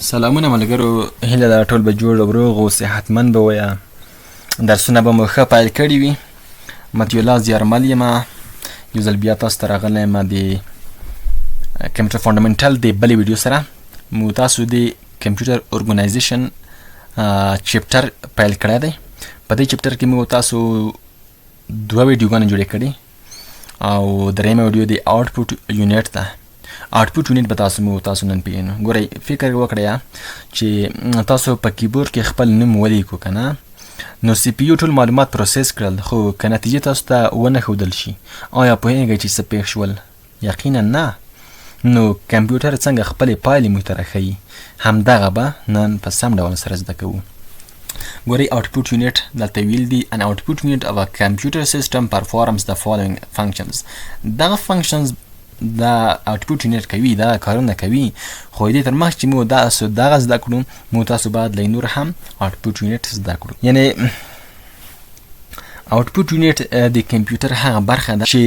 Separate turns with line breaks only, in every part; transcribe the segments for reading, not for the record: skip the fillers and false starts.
سلامونه ملګرو، هیله ده ټول به جوړ او روغ او صحتمند به ویا. درسونه به مو ښه پیل کړي وي. مطیع الله زیارمل یم، یو ځل بیا تاسو ته راغلی یم د کمپیوټر فاندامنټل د بلې ویډیو سره. مو تاسو د کمپیوټر اورګنایزیشن چپټر پیل کړی دی. په دې چپټر کې مو تاسو دوه ویډیوګانې جوړې کړي او درېیمه ویډیو د آوټپوټ یونټ ده. آوټپوټ یونټ به تاسو مو تاسو نن پیژنو. ګورئ، فکر وکړئ چې تاسو په کیبورډ کې خپل نوم ولیکو که نه، نو سی پی یو ټول معلومات پروسس کړل، خو که نتیجه تاسو ته ونه ښودل شي، آیا پوهېږئ چې څه پېښ شول؟ یقینا نه. نو کمپیوټر څنګه خپلې پایلې موږ ته راښیي، همدغه به نن په سم ډول سره زده کوو. ګورئ، آوټپوټ یونټ دلته ویل دي: an output unit of a computer system performs the following functions. دغه functions دا آوټپوټ یونټ کوي، دا کارونه کوي. خو دې تر مخ چې مو تاسو دغه زده کړو، مو تاسو باید له نور هم آوټپوټ یونټ زده کړو. یعنی آوټپوټ یونټ د کمپیوټر هغه برخه ده چې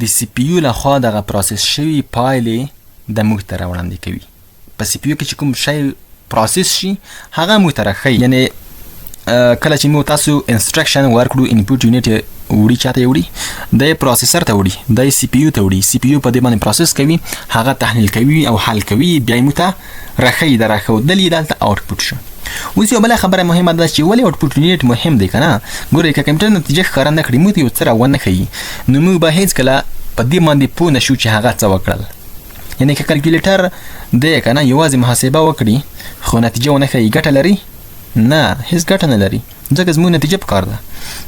د سی پی یو لخوا دغه پروسس شوي پایلې د موږ ته راوړاندې کوي. په سی پی یو کې چې کوم شی پروسس شي، هغه موږ ته راښيي. یعنی کله چې مو تاسو انسټرکشن ورکړو، انپوټ یونټ وړي، چاته وړي؟ د پروسیسر ته وړي، د سی پی یو ته وړي. سی پی یو په دې باندې پروسس کوي، هغه تحلیل کوي او حل کوي، بیا موږ ته راښيي. د راښودل یې دلته آوټپوټ شو. اوس یو بله خبره مهمه ده چې ولې آوټپوټ یونټ مهم دی که نه؟ ګورئ، که کمپیوټر نتیجه ښکاره نه کړي، موږ ته یو څه راونه ښيي، نو موږ به هېڅکله په دې باندې پوه نه شو چې هغه څه وکړل. یعنی که کلکولیټر دی که نه، یوازې محاسبه وکړي خو نتیجه ونه ښيي، ګټه لري؟ نه، هیڅ ګټه نه لري، ځکه زموږ نتیجه پکار ده.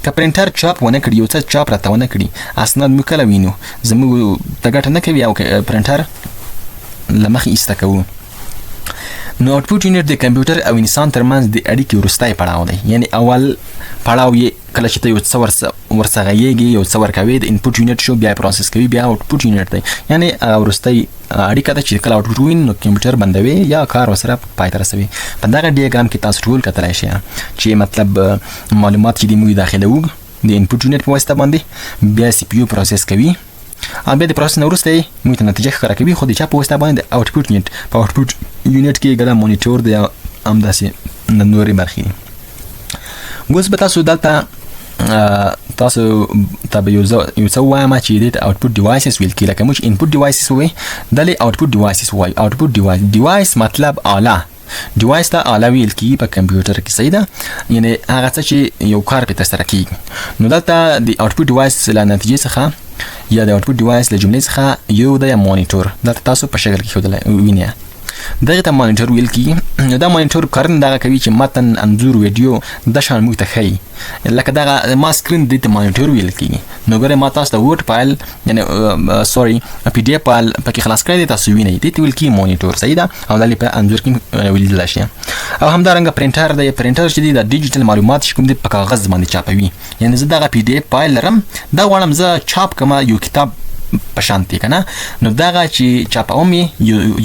که پرنټر چاپ ونه کړي، یو څه چاپ راته ونه کړي، اسناد موږ کله وینو؟ زموږ ته ګټه نه کوي او پرنټر له مخې ایسته کوو. نو آوټپوټ یونټ د کمپیوټر او انسان ترمنځ د اړیکې وروستی پړاو دی. یعنی اول پړاو یې کله چې ته یو څه ورڅخه یږي، یو څه ورکوي، د انپوټ یونټ شو، بیا پروسس کوي، بیا آوټپوټ یونټ دی. یعنی هغه وروستی اړیکه ده چې کله آوټپوټ ویني نو کمپیوټر بندوي یا کار ورسره پای ته رسوي. په دغه ډیاګرام کې تاسو ټول کتلی شئ چې مطلب معلومات چې دی موږ داخلوو د انپوټ یونټ په واسطه باندې، بیا سی پی یو پروسس کوي او بیا د پروسس نه وروسته یې موږ ته نتیجه ښکاره کوي، خو د چا په واسطه باندې؟ د آوټپوټ یونټ. په آوټپوټ یونټ کې ګله مونیټور دی، همداسې نورې برخې دي. اوس به تاسو دلته تاسو ته به یو څه ووایم چې دې ته آوټپوټ ډیوایسز ویل کېږي. لکه موږ انپوټ ډیوایسز وایي، دلې آوټپوټ ډیوایسز وایي. آوټپوټ ډیوایس، ډیوایس مطلب آله، ډیوایس ته آله ویل کېږي په کمپیوټر کې، صحیح ده؟ یعنی هغه څه چې یو کار پرې ترسره کېږي. نو دلته د آوټپوټ ډیوایس له نتیجې څخه یا د آوټپوټ ډیوایس له جملې څخه یو دی مانیټور. دلته تاسو په شکل کې ښودلی وینئ، دغه ته مانیټور ویل کېږي. نو دا مانیټور کارونه دغه کوي چې متن، انځور، ویډیو دا شان موږ ته ښیي. لکه دغه ما سکرین، دې ته مانیټور ویل کېږي. نو ګوره، ما تاسو ته ورډ فایل، یعنی سوري، پی ډي اف فایل پکې خلاص کړی دی، تاسو وینئ، دې ته ویل کېږي مانیټور، صحیح ده؟ او دا په انځور کې ولیدل شي. او همدارنګه پرنټر دی. پرنټر چې دی، دا ډیجیټل معلومات چې کوم دی، په کاغذ باندې چاپوي. یعنی زه دغه پی ډي اف فایل لرم، دا غواړم زه چاپ کړم یو کتاب په شان دی که نه، نو دغه چې چاپوم یې،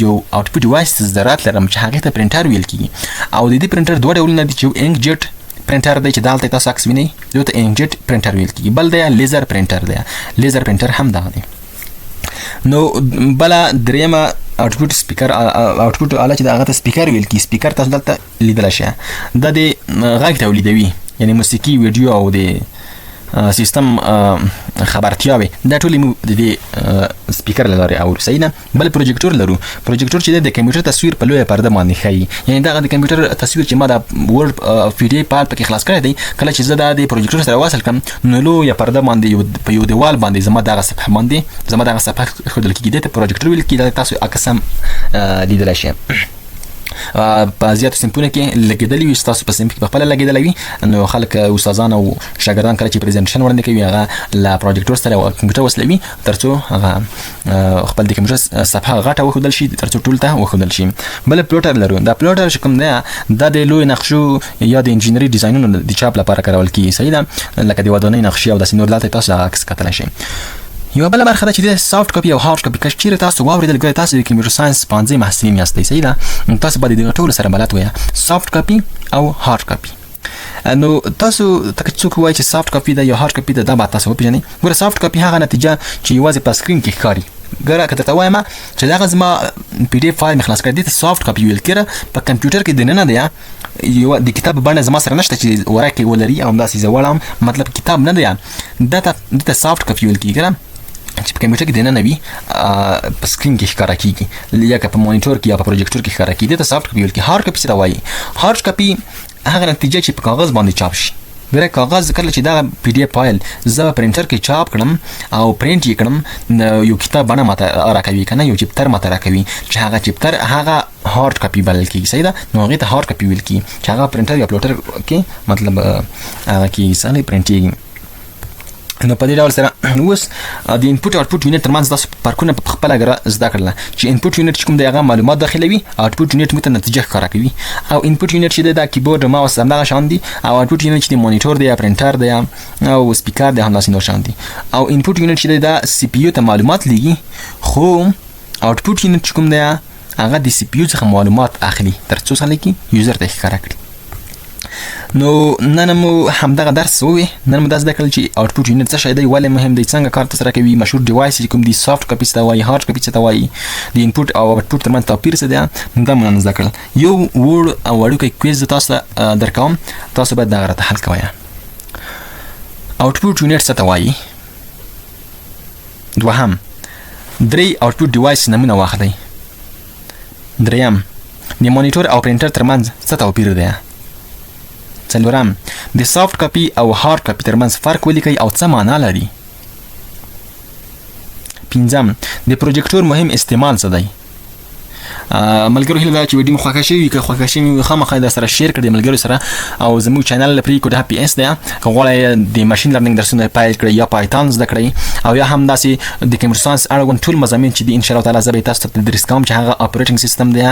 یو آوټپوټ ډیوایس ته ضرورت لرم چې هغې ته پرنټر ویل کېږي. او د دې پرنټر دوه ډولونه دي چې یو انک جیټ پرنټر دی چې دلته تاسو عکس وینئ، یو ته انک جیټ پرنټر ویل کېږي، بل دی لیزر پرنټر دی، لیزر پرنټر هم دغه دی. نو بله درېیمه آوټپوټ سپیکر، آوټپوټ آله چې د هغه ته سپیکر ویل کېږي. سپیکر تاسو دلته لیدلی شئ، دا د غږ تولیدوي، یعنی موسیقي، ویډیو او د سیستم خبرتیاوې، دا ټولې موږ د دې سپیکر له لارې اورو، صحیح ده؟ بل پروجیکټور لرو. پروجیکټور چې د کمپیوټر تصویر په لویه پرده باندې ښیي. یعنی دغه د کمپیوټر تصویر چې ما دا ورډ پی ډي فایل پکې خلاص کړی دی، کله چې زه دا د پروجیکټور سره وصل کړم، نو لویه پرده باندې یو په یو دیوال باندې زما دغه صفحه باندې زما دغه صفحه ښودل کېږي. دې ته پروجیکټور ویل کېږي. تاسو عکس هم لیدلی شئ، په زیاتو صنفونو کې لګېدلی وي، ستاسو په صنف کې په خپله لګېدلی وي. نو خلک، استادان او شاګردان کله چې پریزنټیشن وړاندې کوي، هغه له پروجیکټور سره کمپیوټر وصلوي ترڅو هغه خپل د کمپیوټر صفحه غټه وښودل شي، ترڅو ټول ته وښودل شي. بل پلوټر لرو. دا پلوټر چې کوم دی، دا د لوی نقشو یا د انجینري ډیزاینونو د چاپ لپاره کارول کېږي، صحیح ده؟ لکه د ودانۍ نقشې او داسې نور. دلته تاسو هغه عکس کتلی شئ. یوه بله برخه ده چې د سافټ کاپي او هارډ کاپي، که چیرې تاسو واورېدل. ګویا تاسو د کمپیوټر ساينس پوهنځي محصلین یاستئ، صحیح ده؟ تاسو باید د ټولو سره بلد وئ، سافټ کاپي او هارډ کاپي. نو تاسو ته که څوک وایي چې سافټ کاپي ده یا هارډ کاپي ده، دا به تاسو وپیژنئ. ګوره، سافټ کاپي هغه نتیجه چې یوازې په سکرین کې ښکاري. ګره که درته وایم چې دغه زما پی ډي اف فایل مې خلاص کړی، دې ته سافټ کاپي ویل کېږي. په کمپیوټر کې دننه دی، یو د کتاب بڼه زما سره نشته چې ورقې ولري او همداسې زه وړم، مطلب کتاب نه دی، دا ته سافټ کاپي ویل کېږي چې په کمپیوټر کې دننه وي، په سکرین کې ښکاره کیږي یا که په مانیټور کې یا په پروجیکټور کې ښکاره کیږي، دې ته سافټ کاپي ویل کېږي. هارډ کاپي څه ته وایي؟ هارډ کاپي هغه نتیجه چې په کاغذ باندې چاپ شي. ګوره کاغذ کله چې دغه پی ډي اف فایل زه په پرنټر کې چاپ کړم او پرنټ یې کړم، یو کتاب بڼه ماته راکوي که نه، یو چپتر ماته راکوي چې هغه چپتر هغه هارډ کاپي بلل کېږي. صحیح ده؟ نو هغې ته هارډ کاپي ویل کېږي چې هغه پرنټر یا پلوټر کې مطلب هغه کېږي، څنګه پرنټ کېږي. نو په دې ډول سره اوس د انپوټ او آوټپوټ یونټ ترمنځ تاسو فرقونه په خپله ګره زده کړل چې انپوټ یونټ چې کوم دی هغه معلومات داخلوي، آوټپوټ یونټ موږ ته نتیجه ښکاره کوي. او انپوټ یونټ چې دی دا کیبورډ ماوس همدغه شان دي، او آوټپوټ یونټ چې دی مانیټور دی یا پرنټر دی او سپیکر دی همداسې نور شان دي. او انپوټ یونټ چې دی دا سی پی یو ته معلومات لیږي، خو آوټپوټ یونټ چې کوم دی هغه د سی پی یو څخه معلومات اخلي تر څو څه لیکي یوزر ته ښکاره کړي. نو نن مو همدغه درس ووی، نن مو دا زده کړل چې آوټپوټ یونټ څه شی دی، ولې مهم دی، څنګه کار ترسره کوي، مشهور ډیوایس چې کوم دي، سافټ کاپي څه ته وایي، هارډ کاپي څه ته وایي، د انپوټ او آوټپوټ ترمنځ توپیر څه دی، دا مو نن زده کړل. یو وړ او وړوکی کویز زه تاسو ته درکوم، تاسو باید دغه راته حل کوئ. آوټپوټ یونټ څه ته وایي؟ دوهم، درې آوټپوټ ډیوایس نمونه واخلئ. دریم، د مانیټور او پرنټر ترمنځ څه توپیر دی؟ څلورم، د سافټ کاپي او هارډ کاپي ترمنځ فرق ولیکئ او څه معنا لري؟ پنځم، د پروجیکټور مهم استعمال څه دی؟ ملګرو هیله ده چې ویډیو مو خوښه شوې وي، که خوښه شوې وي خامخا یې درسره شیر کړئ ملګرو سره، او زموږ چینل پرې کوډ پی اس دی، که غواړئ د ماشین لرنینګ درسونه پیل کړئ یا پایتون زده کړئ او یا هم داسې د کمپیوټر ساینس اړوند ټول مضامین چې دي ان شاء الله تعالی زه به یې تاسو ته تدریس کوم، چې هغه اپریټینګ سیستم دی،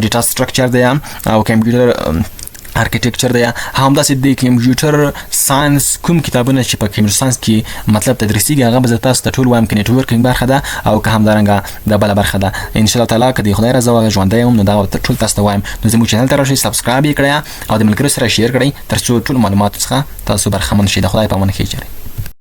ډیټا سټرکچر دی او کمپیوټر ارکیټیکچر دی، همداسې د کمپیوټر ساينس کوم کتابونه چې په کمپیوټر ساينس کې مطلب تدریسیږي هغه به زه تاسو ته ټول وایم، که نیټورکینګ برخه ده او که همدارنګه د بله برخه ده. ان شاء الله تعالی که د خدای رضا وه ژوندی یم نو دا ټول تاسو ته وایم. نو زموږ چینل ته راشئ، سبسکرایب یې کړئ او د ملګرو سره شیر کړئ تر څو ټول معلوماتو څخه تاسو برخمن شئ. د خدای په امان ښې چارې.